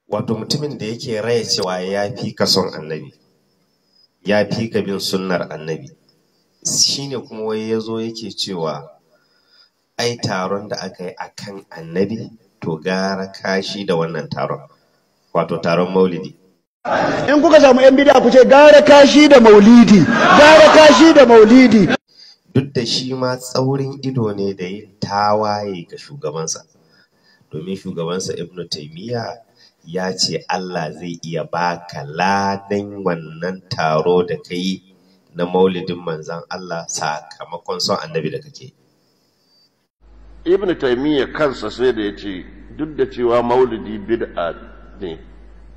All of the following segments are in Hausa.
Wato mutumin da yake raya cewa ya fi ka son annabi, ya fi ka bin sunnar annabi, shine kuma wai ya zo yake cewa ai taron da aka yi a kan annabi to gara kashi da wannan taron, wato taron maulidi. In kuka samu 'yan bida ku ce gara kashi da maulidi, gara kashi da maulidi. Duk da shi ma tsaurin ido ne da yin tawaye ga shugabansa, domin shugabansa Ibn Taymiyyah ya ce Allah zai iya baka ladan wannan taro da ka yi na maulidin manzan Allah sakamakon son annabi da kake. Ibn Taymiyyah kansa sai da ya ce duk da cewa maulidi bid'a ne,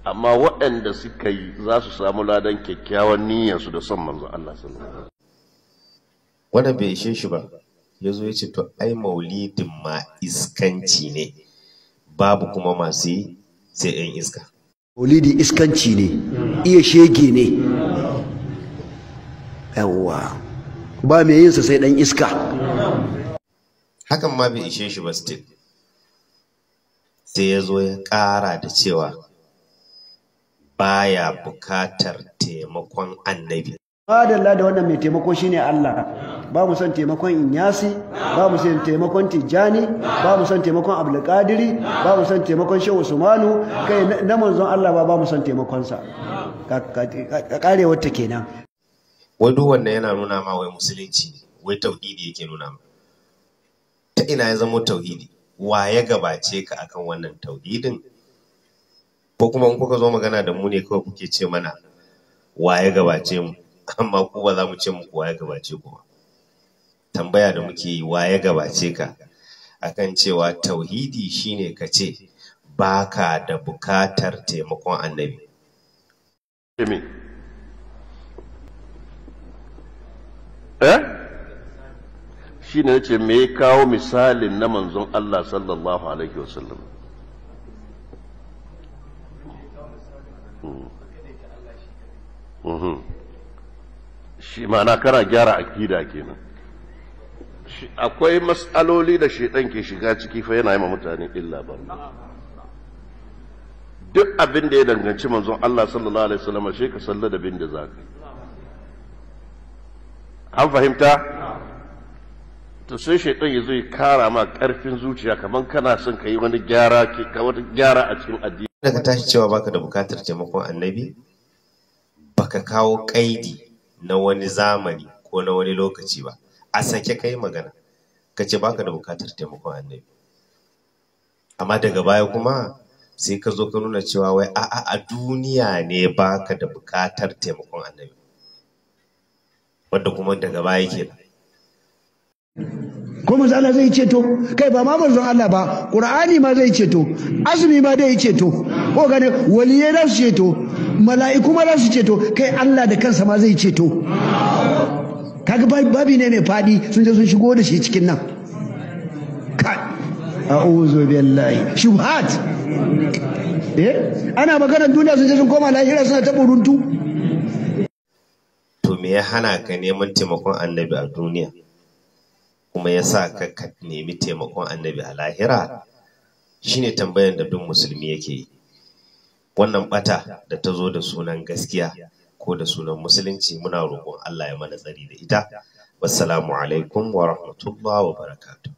amma waɗanda suka yi za su samu ladan kyakkyawan niyyarsu da son manzon Allah sallallahu alaihi wasallam. Wanda bai ishe shi ba, ya zo ya ce to ai maulidin ma iskanci ne, babu kuma masu yi sai 'yan iska. Maulidi iskanci ne, iya shege ne. Yawwa, ba mai yin sa sai ɗan iska. Hakan ma bai ishe shi ba still. Sai ya zo ya ƙara da cewa baya bukatar taimakon annabi. Madalla da wannan mai taimako shine Allah. Ba mu son taimakon Inyasi, ba mu son taimakon Tijjani, ba mu son taimakon Abdulkadiri, ba mu son taimakon Shehu Usmanu, kai na manzon Allah ba mu son taimakon sa. Karewar ta kenan. Wai duk wannan yana nuna ma wai musulunci ne, wai tauhidi yake nuna ma. Ta ina ya zamo tauhidi? Wa ya gabace ka akan wannan tauhidin? Ko kuma in kuka zo magana da mu ne kawai kuke ce mana wa ya gabace mu? Amma ku ba za mu ce muku wa ya gabace ku ba. Tambaya da muke yi, wa ya gabace ka akan cewa tauhidi shine ka ce baka da bukatar taimakon annabi. Shi ne nace me ya kawo misalin na manzon Allah sallallahu alaihi wasallam. Shi ma'ana kana gyara akida kenan. Akwai matsaloli da shedan ke shiga ciki fa yana yi ma mutane illa ba. Duk abin da ya danganci manzon Allah sallallahu alaihi wasallam sai ka salla da bin da zaka. An fahimta? To sai shedan ya zo ya kara ma karfin zuciya kaman kana son ka yi wani gyara ka wata gyara a cikin addini. Daga tashi cewa baka da bukatar taimakon annabi, baka kawo kaidi na wani zamani ko na wani lokaci ba. A sake kai magana ka ce baka da bukatar taimakon annabi, amma daga baya kuma sai ka zo ka nuna cewa wai a'a a duniya ne baka da bukatar taimakon annabi, wanda kuma daga baya kenan. Ko manzon Allah zai ceto? Kai ba ma manzon Allah ba, Qur'ani ma zai ceto, azumi ma zai ceto, ko gane waliyai za su ceto, mala'iku ma za su ceto, kai Allah da kansa ma zai ceto. Kaga babi ne mai fadi, sun je sun shigo da shi cikin nan. Kai, a'udhu billahi shubhat. Ana maganar duniya sun je sun koma lahira suna ta buruntu. To me ya hana ka neman taimakon annabi a duniya kuma ya sa ka nemi taimakon annabi a lahira? Shine tambayan da duk musulmi yake yi. Wannan bata da ta zo da sunan gaskiya ko da sunan musulunci, muna roƙon Allah ya mana tsari da ita. Wassalamu alaikum wa rahmatullahi wa barakatuh.